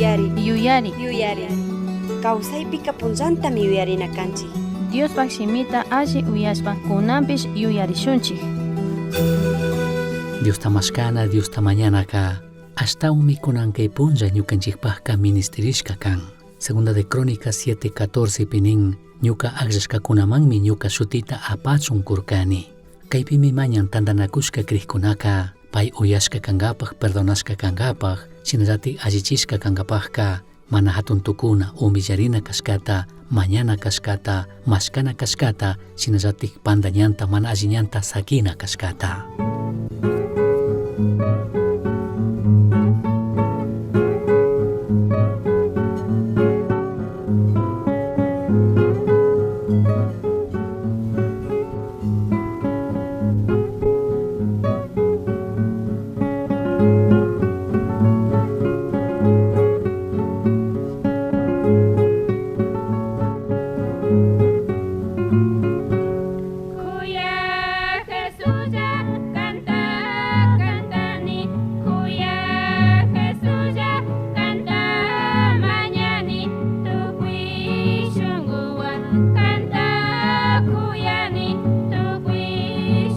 Yuyari. Yuyari. Yuyari. Kawsaypika punllantami yuyarina kanchik. Diospaj shimita alli uyashpa kunanpish yuyarishunchik. Diosta mashkana, Diosta mañanaka ashtawanmi kunan kay punlla ñukanchikpajka ministirishka kan. Segunda de Crónicas 7:14 pi nin, ñuka agllashkakunamanmi ñuka shutita apachun curcani. Kaypimi mañan tandanakushka crijkunaka pay uyashka kangapaj, perdonashka kangapaj, shinallatik allichishka kangapajka mana hatun tukuna, humillarina kashkata, mañana kashkata, mashkana kashkata, shinallatik panda ñanta, mana alli ñanta sakina kashkata. Kuya Jesulla canta cantani Kuya Jesulla canta mañani Tukuy shunguwan canta kuyani Tukuy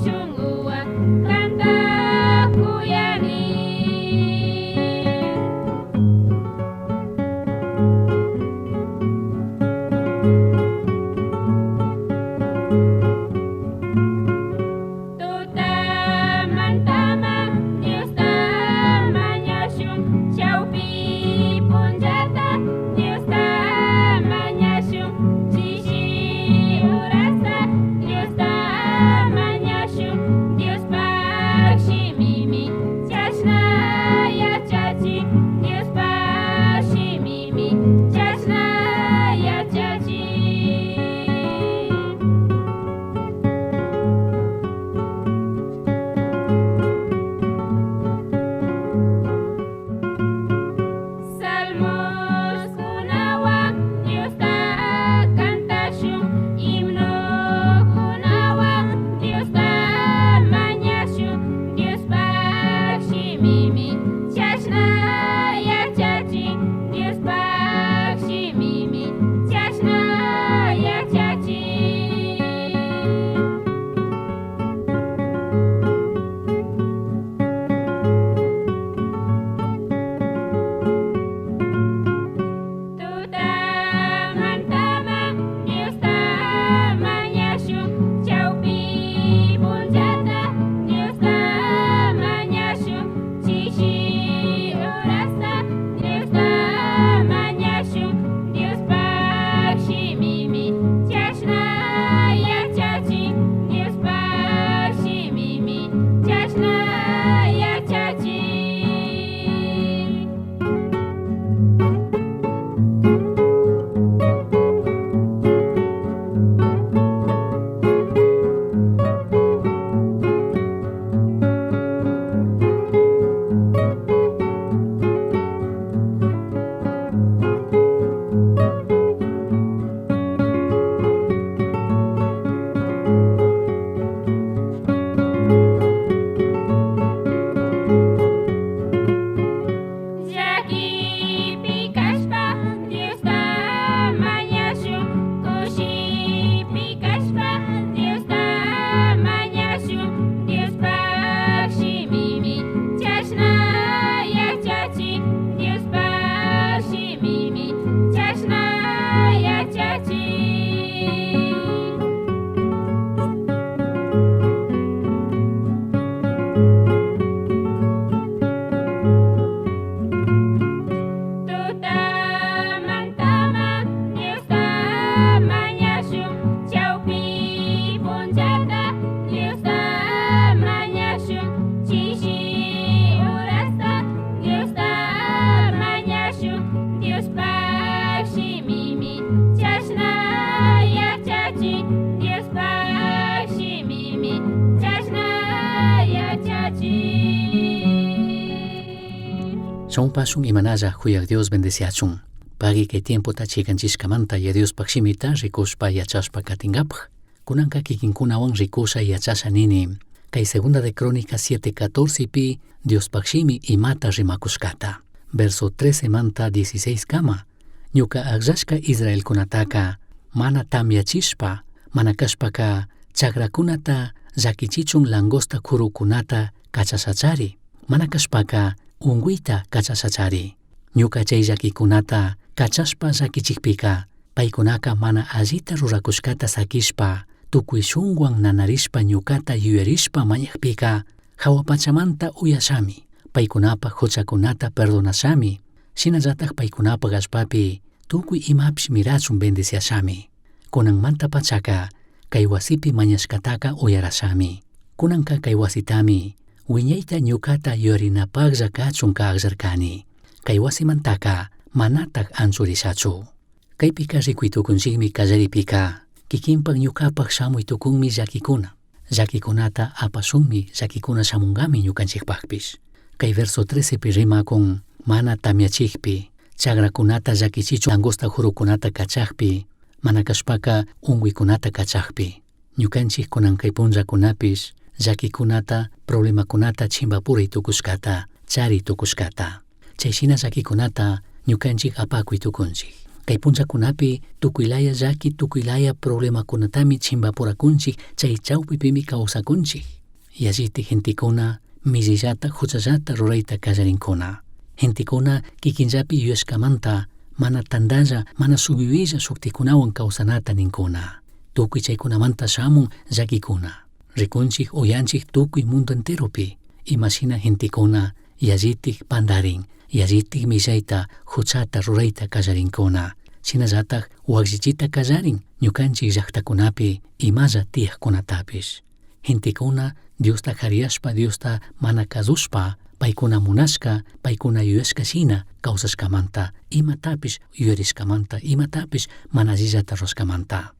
shunguwan canta kuyani. Tutamantama Diosta mañashun chawpi punllata Diosta mañashun chishi urasta Diosta mañashun Diospaj shimimi chashna yachachin Diospaj shimimi chashna yachachin. Salmoskunawan Diosta kantashun, himnokunawan Diosta mañashun, Diospaj shimimi chashna yachachin, Diospaj shimimi chashna yachachin. Tutamantama Diosta mañashun chawpi punllata Diosta mañashun chishi urasta Diosta mañashun Diospaj shimimi chashna yachachin Diospaj shimimi chashna yachachin. Llakipi kashpa Diosta mañashun, kushipi kashpa Diosta mañashun, Diospaj shimimi chashna yachachin, Diospaj shimimi chashna yachachin. Tutamantama Diosta mañashun chawpi punllata Diosta mañashun chishi urasta Diosta mañashun Diospaj shimimi chashna yachachin Diospaj shimimi chashna yachachin. Chawpashun imanalla huyak Dios bendeciachun. Pagui kay tiempota chikanchishkamanta ya Diospaj shimita rikushpa yachashpa katingapaj. Kunanka kikinkunawan rikusha yachasha nini. Kay segunda de Crónicas 7:14 pi Diospaj shimi imata rimakushkata. Verso 13 manta 16 kama, ñuca agllashca israelcunataca mana tamyachishpa, mana cashpaca chagracunata llaquichichun langosta curucunata cachashachari, mana cashpaca ungüita cachashachari. Ñuca chay llaquicunata cachashpa llaquichijpica, paicunaca mana allita ruracushcata saquishpa, tucui shunguhuan nanarishpa ñucata yuyarishpa mañajpica, jahua pachamanta uyashami, paicunapaj juchacunata perdonashami, shinallataj paicunapaj allpapi tucui imapish mirachun bendiciashami. Cunanmanta pachaca, cai huasipi mañashcataca uyarashami. Cunanca cai huasitami, huiñaita ñucata yuyarinapajlla cachunca agllarcani. Cai huasimantaca manataj anchurishachu. Caipica ricui tucunchijmi callaripika, kikinpak ñukapak shamuy tukunmi llaquicuna. Llaquicunata apashunmi, llaquicuna shamungami ñukanchikpakpish. Kay verso 13 pi rimakun, mana tamyachikpi, chagrakunata llakichichun langosta jurukunata kachakpi, mana kashpaka unguykunata kachakpi. Ñukanchik kunan kay punllakunapish llaquikunata, problemakunata chimbapuray tukushkata, chari tukushkata. Chay shina llaquikunata ñukanchik apakuy tukunchik. Kay punllakunapi tukuylaya llaki, tukuylaya problemakunatami chimbapurakunchik, chay chawpipimi kawsakunchik. Yalliti gentekuna millillata, huchallata rurayta kallarinkuna. Gentekuna kikinllapi yuyashkamanta mana tandalla, mana suyuylla shuktikunawan kawsanata ninkuna. Tukuy chaykunamanta shamun llakikuna. Rikunchik, uyanchik tukuy mundo enteropi. Imashina gentekuna yallitik pandarin, yallitik millayta, huchata rurayta kallarinkuna. Shinallataj wakllichita kallarin ñukanchik llaktakunapi imalla tiyajkunatapish. Gentekuna Diosta jariyashpa, Diosta mana kazushpa, paykuna munashka, paykuna yuyashka shina kawsashkamanta, imatapish yuyarishkamanta, imatapish mana allillata rurashkamanta.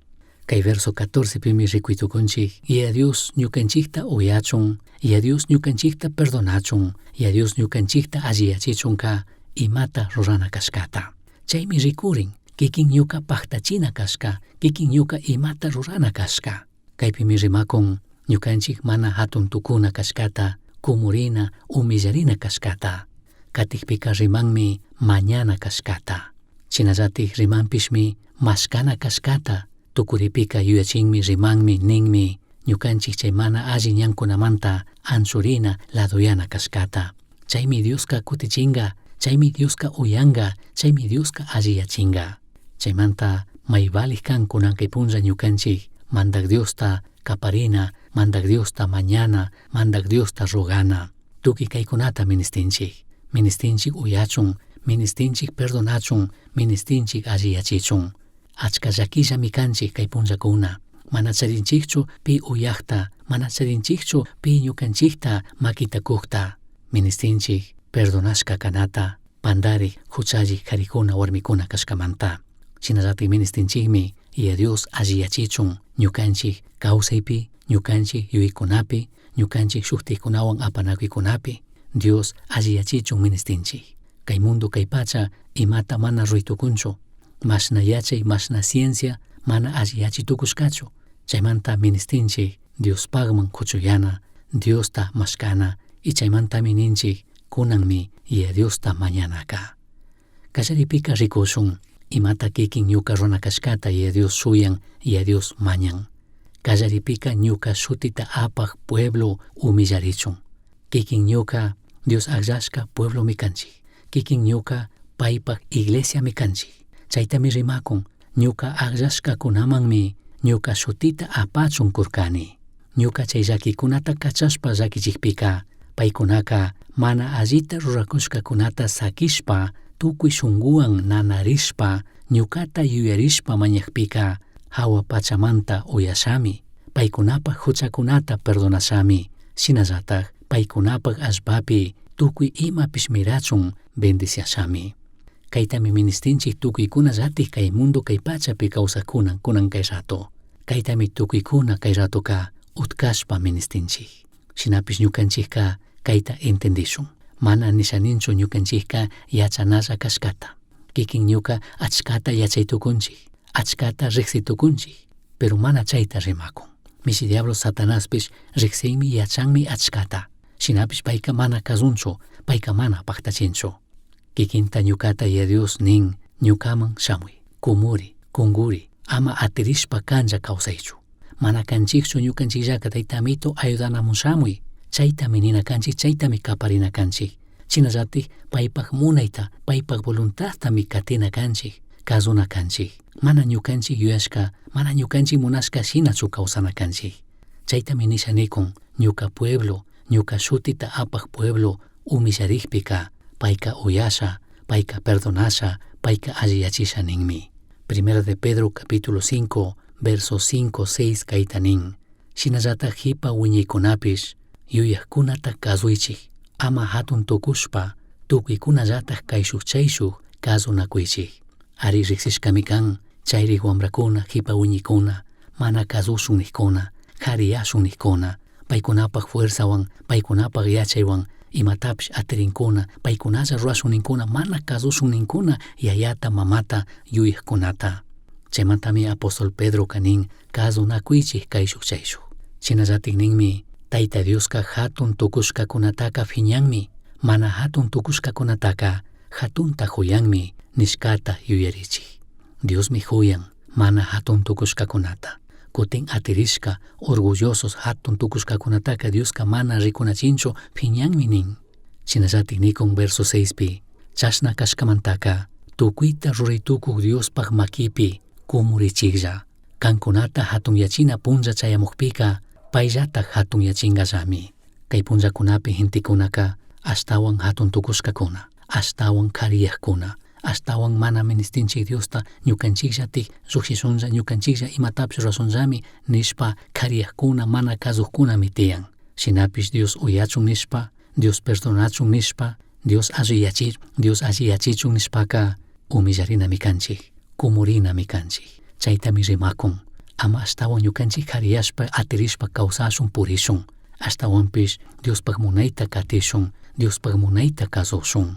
Kay verso 14 pimi rikuy tukunchik, Yaya Dios ñukanchikta uyachun, Yaya Dios ñukanchikta perdonachun, Yaya Dios ñukanchikta alliyachichunka imata rurana kashkata. Chaymi rikurin, kikin ñuka paktachina kashka, kikin ñuka imata rurana kashka. Kaypimi rimakun, ñukanchik mana hatun tukuna kashkata, kumurina, humillarina kashkata. Katikpika rimanmi mañana kashkata. Shinallatik rimanpishmi mashkana kashkata. Tukuripika yuyachinmi rimanmi ninmi ñukanchik chay mana alli ñankunamanta anchurina laduyana kashkata. Chaymi Dioska kutichinga, chaymi Dioska uyanga, chaymi Dioska alliyachinga. Chaymanta may valij kan kunan kay punlla ñukanchik Mandak Diosta kaparina, Mandak Diosta mañana, Mandak Diosta rogana. Tukuy kaykunata ministinchik. Ministinchik uyachun, ministinchik perdonachun, ministinchik alliyachichun. Achka llakillami kanchik kay punllakuna. Mana charinchikchu pi uyakta, mana charinchikchu pi ñukanchikta makita kukta. Ministinchik perdonashka kanata, pandarik, huchallik karikuna warmikuna kashkamanta. Shinallatik ministinchikmi Yaya Dios alliyachichun ñukanchik kawsaypi, ñukanchik yuyaykunapi, ñukanchik shuktikunawan apanakuykunapi, Dios alliyachichun ministinchik. Kay mundo kay pacha imata mana ruray tukunchu, mashna yachay, mashna ciencia mana alliyachi tukushkachu. Chaymanta ministinchik Diospakman kuchuyana, Diosta mashkana, y chaymantami ninchik kunanmi Yaya Diosta mañanaka. Kallaripika rikushun, imata kikin ñuka runa kashkata Yaya Dios shuyan, Yaya Dios mañan. Kallaripika ñuka shutita apaj pueblo humillarichun. Kikin ñuka Dios agllashka pueblomi kanchik. Kikin ñuka paypak iglesiami kanchik. Chaytami rimakun, ñuka agllashkakunamanmi ñuka shutita apachun kurkani. Ñuka chay llakikunata kachashpa llakichikpika, paykunaka mana allita rurakushkakunata sakishpa, tukuy shunguwan nanarishpa, ñukata yuyarishpa mañakpika, hawa pachamanta uyashami, paykunapak huchakunata perdonashami, shinallatak paykunapak allpapi tukuy imapish mirachun bendiciashami. Kaytami ministinchik tukuykunallatik kay mundo kay pachapi kawsakuna kunan kay rato. Kaytami tukuykuna kay ratoka utkashpa ministinchik. Shinapish ñukanchikka kayta entendishun. Mana nishaninchu ñukanchikka yachanalla kashkata. Kikin ñuka achkata yachay tukunchik, achkata riqsi tukunchik, pero mana chayta rimakun. Mishi diablo Satanaspish riqsinmi yachanmi achkata. Shinapish payka mana kasunchu, payka mana paktachinchu. Kikinta ñukata Yaya Dios nin ñukaman shamuy, kumuri, kunguri, ama atirishpa kanlla kawsaychu. Mana kanchikchu ñukanchikllaka Tayta Amito ayudanamun shamuy. Chaytami nina kanchik, chaytami kaparina kanchik. Shinallatik paypak munayta, paypak voluntadtami katina kanchik, kazuna kanchik. Mana ñukanchik yuyashka, mana ñukanchik munashka shinachu kawsana kanchik. Chaytami nisha nikun, ñuka pueblo, ñuka shutita apak pueblo humillarikpika, payka uyasha, payka perdonasha, payka alliyachisha ninmi. Primera de Pedro capítulo 5, versos 5, 6 kayta nin. Shinallatak jipa wiñaykunapish yuyakkunata kazuychik, ama hatun tukushpa tukuykunallatak kayshuk chayshuk kazunakuychik. Ari riksishkami kan, chayrik wambrakuna, jipa wiñaykuna, mana kazushun nikkuna, jariyashun nikkuna, paykunapak fuerzawan, paykunapak yachaywan, imatapish atirinkuna, paykunalla rurashun ninkuna, mana kazushun ninkuna, yayata, mamata, yuyakkunata. Chaymantami apóstol Pedroka nin, kazunakuychik kayshuk chayshuk. Shinallatik ninmi, Tayta Dioska hatun tukushkakunataka phiñanmi, mana hatun tukushkakunataka hatunta huyanmi nishkata yuyarichik. Diosmi huyan mana hatun tukushkakunata. Kutin atirishka, orgullosos hatun tukushkakunataka Dioska mana rikunachinchu phiñanmi nin. Shinallatik nikun verso 6pi, chashna kashkamantaka tukuyta ruraytukuk Diospaj makipi kumurichiklla. Kankunata hatunyachina punlla chayamukpika payllatak hatunyachingallami. Kay punllakunapi gentekunaka ashtawan hatun tukushkakuna, ashtawan kariyakuna, ashtawan mana ministinchik Diosta ñukanchikllatik llukshishunlla, ñukanchiklla imatapish rurashunllami nishpa kariyakuna, mana kazukkunami tiyan. Shinapish Dios uyachun nishpa, Dios perdonachun nishpa, Dios alliyachi, Dios alliyachichun nishpaka humillarinami kanchik, kumurinami kanchik. Chaytami rimakun. Ama ashtawan ñukanchik kariyashpa atirishpa kawsashun purishun. Ashtawanpish Diospaj munayta katishun, Diospaj munayta kasushun.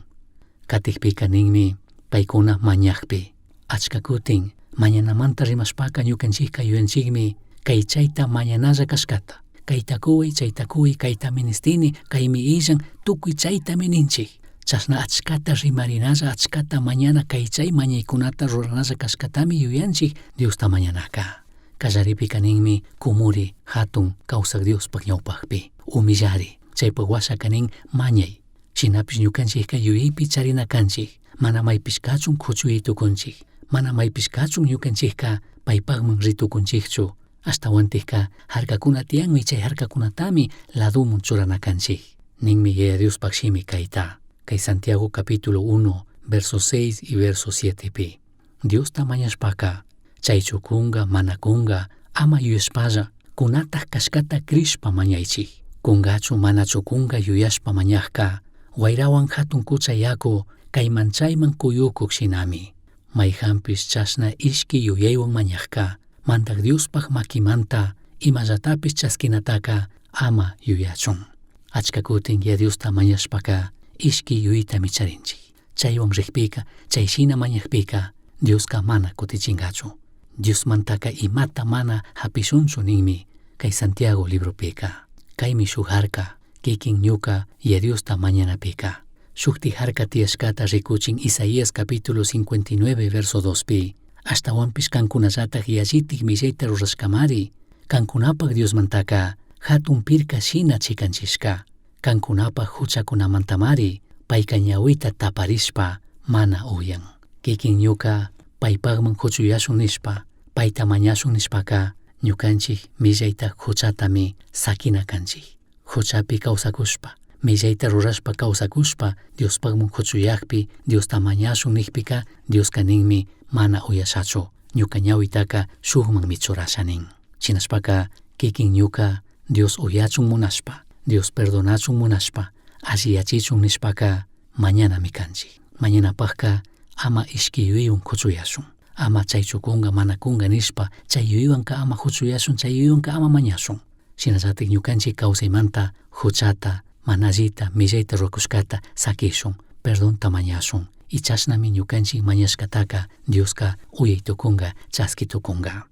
Katikpika ninmi paykuna mañakpi. Achka kutin mañanamanta rimashpaka ñukanchikka yuyanchikmi kay chayta mañanalla kashkata. Kayta kuway, chayta kuway, kayta ministini, kaymi illan, tukuy chaytami ninchik. Chashna achkata rimarinalla, achkata mañana, kay chay mañaykunata ruranalla kashkatami yuyanchik Diosta mañanaka. Kallaripika ninmi kumuri hatun kawsak Diospaj ñawpakpi, humillari, chaypak washaka nin mañay. Shinapish ñukanchikka yuyaypi charina kanchik, mana maypish kachun kuchuyay tukunchik, mana maypish kachun ñukanchikka paypakman ritukunchikchu. Ashtawantikka harkakuna tiyanmi, chay harkakunatami ladumun churana kanchik. Ninmi Yaya Diospaj shimi kayta. Kay Santiago capítulo 1, verso 6 y verso 7 pi. Diosta mañashpaka, chaychu kunga, mana kunga, ama yuyashpalla, kunataj kashkata crishpa mañaychik. Kungachu manachu kunga yuyashpa mañajka, wayrawan hatun kucha yaku, kayman chayman kuyukuk shinami. Mayjanpish chashna ishki yuyaywan mañajka, Mandak Diospaj makimanta imallatapish chaskinataka ama yuyachun. Achka kutin Yaya Diosta mañashpaka ishki yuyaytami charinchik. Chaywan rikpika, chay shina mañakpika, Dioska mana kutichingachu. Diosmantaka imata mana hapishunchu ninmi kay Santiago libropika. Kaymi shuk harka, kikin ñuka Yaya Diosta mañanapika. Shukti harka tiyashkata rikuchin Isaías capítulo 59 verso 2 pi. Ashtawanpish kankunallatak yallitik millayta rurashkamari, kankunapak Diosmantaka hatun pirka shina chikanchishka. Kankunapak huchakunamantamari payka ñawita taparishpa mana uyan. Kikin ñuka paypakman huchuyashun nishpa, payta mañashun nishpaka ñukanchik millayta huchatami sakina kanchik. Huchapi kawsakushpa, millayta rurashpa kawsakushpa Diospakman huchuyakpi, Diosta mañashun nikpika, Dioska ninmi mana uyashachu, ñuka ñawitaka shukmanmi churasha nin. Shinashpaka kikin ñuka Dios uyachun munashpa, Dios perdonachun munashpa, alliyachichun nishpaka mañanami kanchik. Mañanapakka ama ishki yuyaywan huchuyashun. Ama chaychu kunga mana kunga nishpa chay yuyaywanka ama huchuyashun, chay yuyaywanka ama mañashun. Shinallatik ñukanchik kawsaymanta huchata, mana allita, millayta rurakushkata sakishun, perdonta mañashun. Y chashnami ñukanchik mañashkataka Dioska uyay tukunga, chaski tukunga.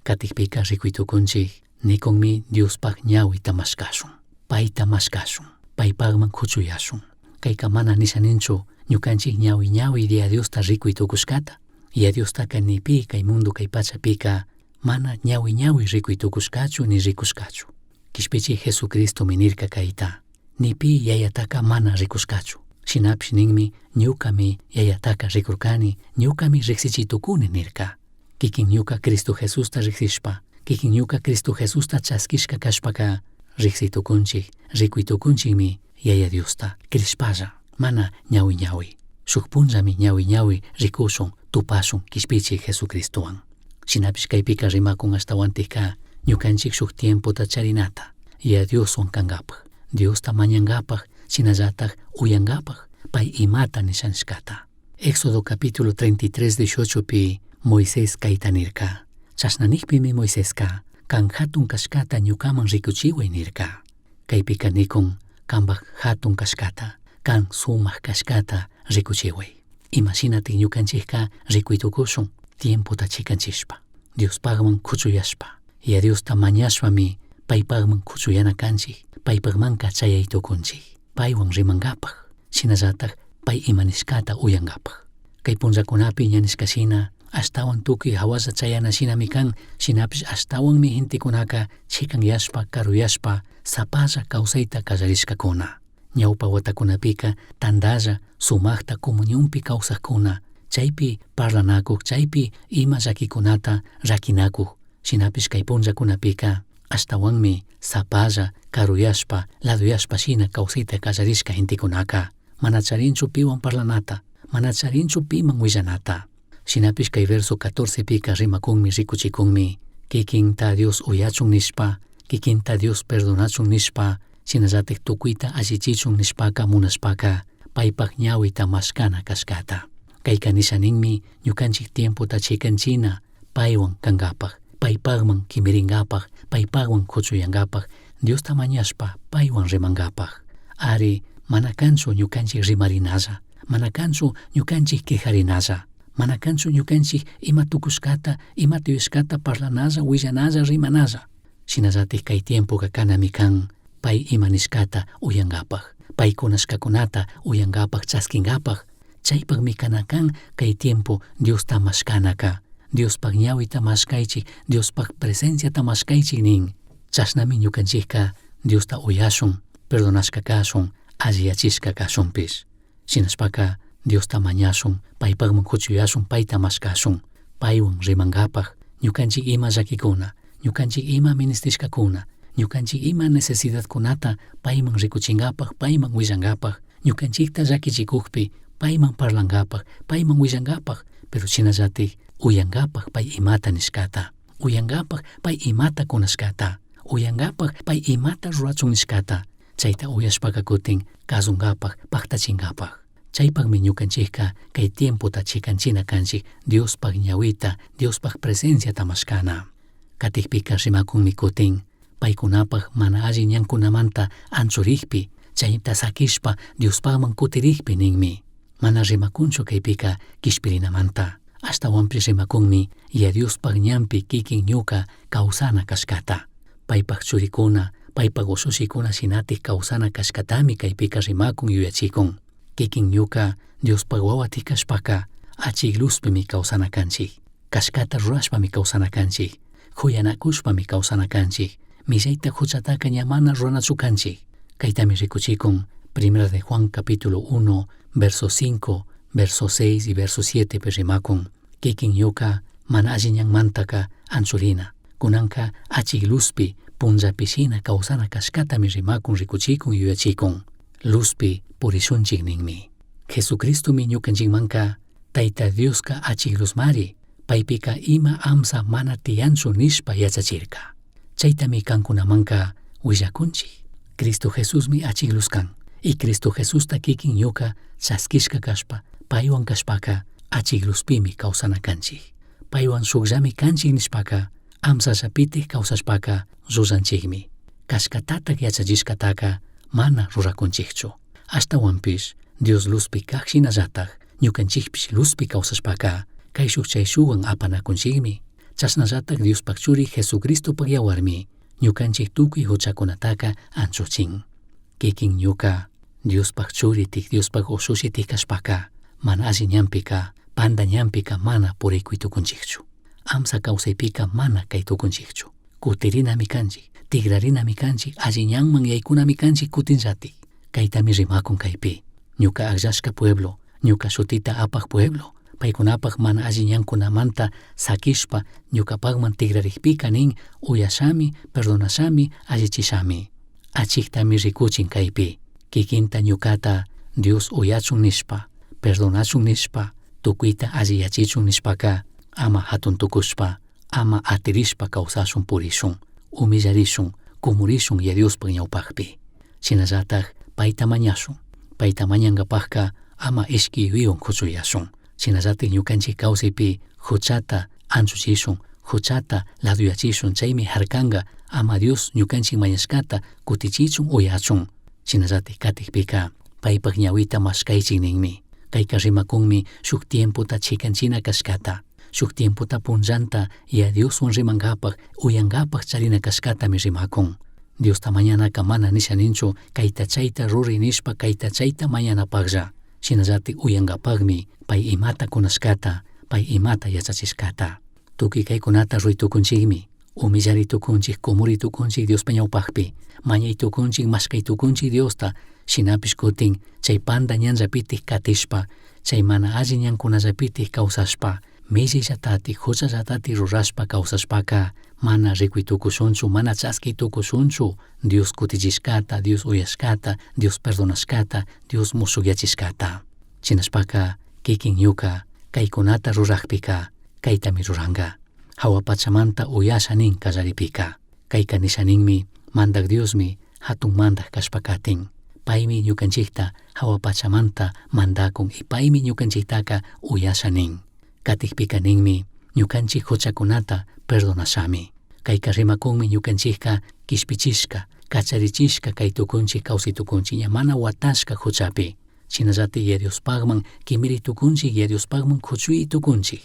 Katikpika rikuy tukunchik, nikunmi Diospaj ñawita mashkashun, payta mashkashun, paypakman huchuyashun. Kayka mana nisha ninchu, Ñukanchik ñawi ñawi Yaya Diosta rikuy tukushkata. Yaya Diostaka ni pi kay mundo kay pachapika mana ñawi ñawi rikuy tukushkachu ni rikushkachu. Kishpichik Jesucristomi nirka kayta. Ni pi Yayataka mana rikushkachu. Shinapish ninmi ñukami Yayataka rikurkani, ñukami riksichi tukuni nirka. Kikin ñuka Cristo Jesusta riksishpa, kikin ñuka Cristo Jesusta chaskishka kashpaka riksi tukunchik, rikuy tukunchikmi Yaya Diosta crishpalla, mana ñawi ñawi. Shuk punllami ñawi ñawi rikushun, tupashun kishpichik Jesucristowan. Shinapish kaypika rimakun ashtawantikka ñukanchik shuk tiempota charinata, Yaya Dioswan kankapaj, Diosta mañankapaj, shinallatak uyankapaj, pay imata nishanshkata. Éxodo capítulo 33, 18 pi Moisés kayta nirka. Chashna nikpimi Moiseska kan hatun kashkata ñukaman rikuchiway nirka. Kaypika nikun kanpak hatun kashkata, kan sumak kashkata rikuchiway. Imashinatik ñukanchikka rikuy tukushun tiempota chikanchishpa. Diospakman kuchuyashpa. Yaya Diosta mañashpami paypakman kuchuyana kanchik, paypakmanka chayay tukunchik. Paywan rimankapaj, shinallatak pay ima nishkata uyankapaj. Kay punllakunapi ña nishkashina ashtawan tukuy hawalla chayana shinami kan, shinapish ashtawanmi gentekunaka chikanyashpa, karuyashpa, sapalla kawsayta kallarishkakuna. Ñawpa watakunapika tantalla sumakta comunionpi kawsakuna, chaypi parlanakuk, chaypi ima llakikunata rakinakuk, shinapish kay punllakunapika ashtawanmi sapalla, karuyashpa, laduyashpa shina kawsayta kallarishka gentekunaka. Mana charinchu piwan parlanata, mana charinchu piman willanata. Shinapish kay verso 14 pika rimakunmi rikuchikunmi, kikinta Dios uyachun nishpa, kikinta Dios perdonachun nishpa, shinallatik tukuyta allichichun nishpaka munashpaka, paypak ñawita mashkana kashkata. Kayka nisha ninmi ñukanchik tiempota chikanchina paywan kankapaj, paypakman kimirinkapaj, paypakwan kuchuyankapaj, Diosta mañashpa paywan rimankapaj. Ari, mana kanchu ñukanchik rimarinalla, mana kanchu ñukanchik quejarinalla, mana kanchu ñukanchik ima tukushkata, ima tuyashkata parlanalla, willanalla, rimanalla. Shinallatik kay tiempoka kanami kan pay ima nishkata uyankapaj, pay kunashkakunata uyankapaj, chaskinkapaj. Chaypakmi kana kan kay tiempo Diosta mashkanaka. Diospaj ñawita mashkaychik, Diospaj presenciata mashkaychik nin. Chashnami ñukanchikka Diosta uyashun, perdonashka kashun, alliyachishka kashunpish. Shinashpaka Diosta mañashun, paypakman kuchuyashun, payta mashkashun, paywan rimankapaj, ñukanchik ima llakikuna, ñukanchik ima ministishkakuna, ñukanchik ima necesidadkunata payman rikuchinkapaj, payman willankapaj, ñukanchikta llakichikukpi payman parlankapaj, payman willankapaj, pero shinallatik uyankapaj pay imata nishkata, uyankapaj pay imata kunashkata, uyankapaj pay imata rurachun nishkata, chayta uyashpaka kutin kasunkapaj, paktachinkapaj. Chaypakmi ñukanchikka kay tiempota chikanchina kanchik Diospaj ñawita, Diospaj presenciata mashkana. Katikpika rimakunmi kutin, paykunapaj mana alli ñankunamanta anchurikpi, chayta sakishpa Diospajman kutirikpi ninmi. Mana rimakunchu kaypika kishpirinamanta, ashtawanpish rimakunmi Yaya Diospaj ñanpi kikin ñuka kawsana kashkata. Paypaj churikuna, paypaj ushushikuna shinatik kawsana kashkatami kaypika rimakun yuyachikun. Kikin ñuka Diospaj wawatik kashpaka achik luzpimi kawsana kanchik, kashkata rurashpami kawsana kanchik, kuyanakushpami kawsana kanchik, millayta huchataka ña mana ruranachu kanchik. Kaytami rikuchikun Primera de Juan capítulo 1, verso 5, verso 6 y verso 7 pi rimakun. Kikin ñuka mana alli ñanmantaka anchurina, kunanka achik luzpi punllapi shina kawsana kashkatami rimakun rikuchikun yuyachikun. Luzpi purishunchik ninmi. Jesucristomi ñukanchikmanka Tayta Dioska achik luzmari, paypika ima amsa mana tiyanchu nishpa yachachirka. Chaytami kankunamanka willakunchik. Cristo Jesusmi achik luz kan. Y Cristo Jesusta kikin ñuka chaskishka kashpa, paywan kashpaka achik luzpimi kawsana kanchik. Paywan shukllami kanchik nishpaka, amsallapitik kawsashpaka llullanchikmi. Kashkatatak yachachishkataka mana rurakunchikchu. Ashtawanpish Dios luzpi kak shinallatak ñukanchikpish luzpi kawsashpaka kayshuk chayshuwan apanakunchikmi. Chashnallatak Diospaj churi Jesucristopak yawarmi ñukanchik tukuy huchakunataka anchuchin. Kikin ñuka Diospaj churitik, Diospaj ushushitik kashpaka, mana alli ñanpika, panda ñanpika mana purikuy tukunchikchu. Amsa kawsaypika mana kay tukunchikchu. Kutirinami kanchik, tigrarinami kanchik, alli ñanman yaykunami kanchik kutinllatik. Kaytami rimakun kaypi. Ñuka akllashka pueblo, ñuka shutita apaj pueblo, paykunapaj mana alli ñankunamanta sakishpa ñukapajman tigrarikpika nin uyashami, perdonashami, allichishami. Achiktami rikuchin kaypi. Kikinta ñukata Dios uyachun nishpa, perdonachun nishpa, tukuyta alliyachichun nishpaka, ama hatun tukushpa, ama atirishpa kawsashun purishun, humillarishun, kumurishun ya Diospaj ñawpajpi. Shinallataj payta mañashun, payta mañankapajka ama ishki yuyaywan kuchuyashun. Shinallataj ñukanchik kawsaypi huchata anchuchishun, huchata laduyachishun, chaymi harkanka ama Dios ñukanchik mañashkata kutichichun uyachun. Shinallataj katikpika paypaj ñawita mashkaychik ninmi. Kayka rimakunmi shuk tiempota chikanchina kashkata, shuk tiempota punllanta ya Dioswan rimankapaj uyankapaj charina kashkatami rimakun. Diosta mañanaka mana nisha ninchu kayta chayta ruri nishpa kayta chayta mañanapajlla. Shinallatik uyankapajmi pay imata kunashkata, pay imata yachachishkata. Tukuy kaykunata ruy tukunchikmi, humillari tukunchik, kumuri tukunchik Diospa ñawpajpi, mañay tukunchik, mashkay tukunchik Diosta, shinapish kutin chay panda ñanllapitik katishpa, chay mana alli ñankunallapitik kawsashpa, millayllatatik, huchallatatik rurashpa kawsashpaka, mana rikuy tukushunchu, mana chaskiy tukushunchu Dios kutichishkata, Dios uyashkata, Dios perdonashkata, Dios mushukyachishkata. Shinashpaka kikin ñuka kaykunata rurakpika kaytami ruranka. Hawa pachamanta uyasha nin kallaripika. Kayka nisha ninmi mandak Diosmi hatun mandak kashpa katin. Paymi ñukanchikta hawa pachamanta mandakun y paymi ñukanchiktaka uyasha nin. Katikpika ninmi ñukanchik huchakunata perdonashami. Kayka rimakunmi ñukanchikka kishpichishka, kacharichishka kay tukunchik kawsay tukunchik ña mana watashka huchapi. Shinallatik ya Diospakman kimiri tukunchik, ya Diospakman kuchuy tukunchik.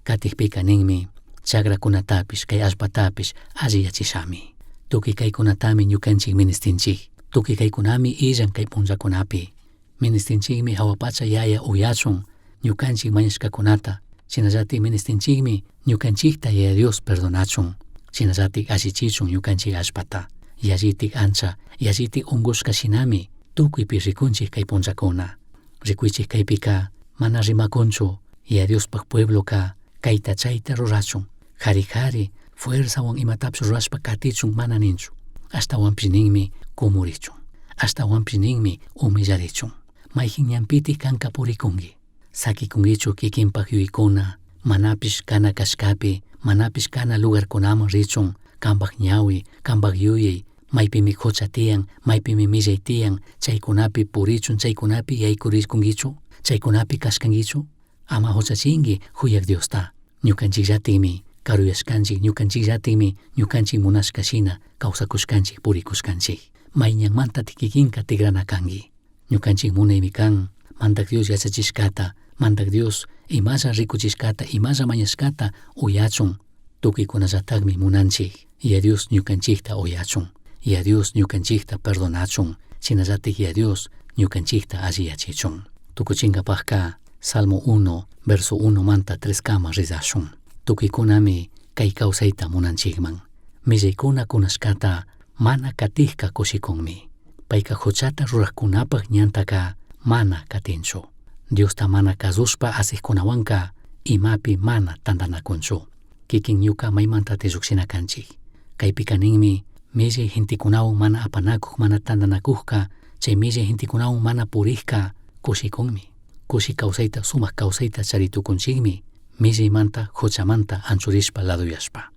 Katikpika ninmi chakrakunatapish kay allpatapish alliyachishami. Tukuy kaykunatami ñukanchik ministinchik. Tukuy kaykunami illan kay punllakunapi. Ministinchikmi hawa pacha yaya uyachun ñukanchik mañashkakunata. Shinallatik ministinchikmi ñukanchikta Yaya Dios perdonachun. Shinallatik allichichun ñukanchik allpata. Yallitik ancha, yallitik unkushka shinami tukuypi rikunchik kay punllakuna. Rikuychik kaypika mana rimakunchu Yaya Diospaj puebloka kayta chayta rurachun, jari jari fuerzawan imatapish rurashpa katichun mana ninchu. Ashtawanpish ninmi kumurichun, ashtawanpish ninmi humillarichun. Mayjin ñanpitik kanka purikunki. Sakikunkichu kikinpak yuyaykuna, manapish kana kashkapi, manapish kana lugarkunaman richun, kanpak ñawi, kanpak yuyay, maypimi hucha tiyan, maypimi millay tiyan, chaykunapi purichun, chaykunapi yaykurikunkichu, chaykunapi kashkankichu. Ama huchachinki huyak Diosta. Ñukanchikllatikmi karuyashkanchik, ñukanchikllatikmi ñukanchik munashka shina kawsakushkanchik, purikushkanchik. May ñanmantatik kikinka tigrana kanki. Ñukanchik munaymi kan, mandak Dios yachachishkata, mandak Dios imalla rikuchishkata, imalla mañashkata uyachun. Tukuykunallatakmi munanchik. Ya Dios ñukanchikta uyachun. Ya Dios ñukanchikta perdonachun. Shinallatik Ya Dios ñukanchikta alliyachichun. Tukuchinkapajka Salmo 1, verso 1 manta 3 kama rizashun. Tukuykunami kay kawsayta munanchikman. Millaykuna kunashkata mana katikka kushikunmi. Payka huchata rurakkunapaj ñantaka mana katinchu. Diosta mana kasushpa asikkunawanka imapi mana tantanakunchu. Kikin ñuka maymanta lluqshina kanchik. Kaypika ninmi millay gentekunawan mana apanakuq, mana tantanakujka, chay millay gentekunawan mana purikka kushikunmi. Kushi kawsayta, sumak kawsayta charitukunchikmi, millaymanta, huchamanta anchurishpa laduyashpa.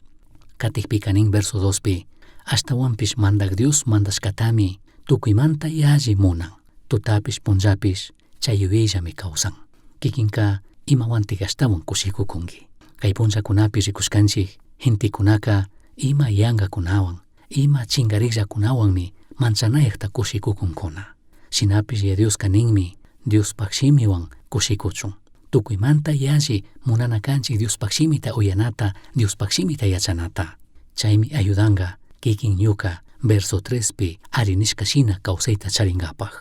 Katikpika nin verso 2pi, ashtawanpish mandak Dios mandashkatami tukuymanta yalli munan, tutapish punllapish chay yuyayllami kawsan. Kikinka imawantik ashtawan kushikukunki. Kay punllakunapi rikushkanchik gentekunaka ima yankakunawan, ima chinkarikllakunawanmi manchanayakta kushikukunkuna. Shinapish ya Dioska ninmi Diospaj shimiwan kushikuchun. Tukuymanta yalli munana kanchik Diospaj shimita uyanata, Diospaj shimita yachanata. Chaymi ayudanka kikin ñuka verso 3pi ari nishka shina kawsayta charinkapaj.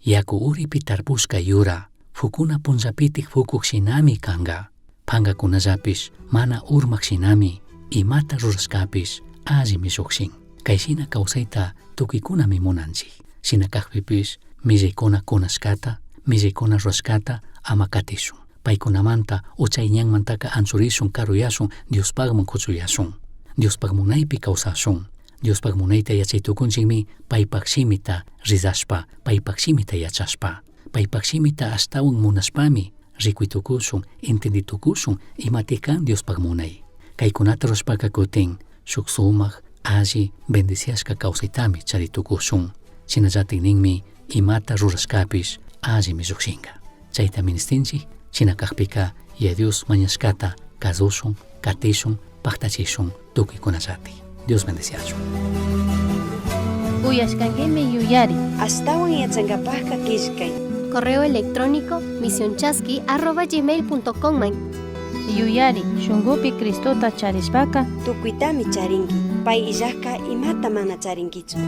Yaku uripi tarpushka yura, fukuna punllapitik fukuk shinami kanga. Pangakunallapish mana urmak shinami, imata rurashkapish allimi llukshin. Kay shina kawsayta tukuykunami munanchik. Shina kakpipish millaykuna kunashkata, millaykuna rurashkata ama katishun. Paykunamanta o chay ñanmantaka anchurishun, karuyashun, Diospakman kuchuyashun. Diospaq munaypi kawsashun. Diospaq munayta yachay tukunchikmi paypak shimita rizashpa, paypak shimita yachashpa. Paypak shimita ashtawan munashpami rikuy tukushun, entendi tukushun imatik kan Diospaq munay. Kaykunata rurashpaka kutin shuk sumak, alli, bendiciashka kawsaytami chari tukushun. Shinallatik ninmi imata rurashkapish allimi llukshinka. Chayta ministinchik, shina kakpika Yaya Dios mañashkata kasushun, katishun, paktachishun tukuykunallatik. Dios bendiciachun. Uyashkankimi yuyari. Ashtawan yachankapajka killkay. Correo electrónico misionchasqui@gmail.com man. Yuyari, shunkupi Cristota charishpaka Tukuytami charinki. Pay illajka imata mana charinkichu.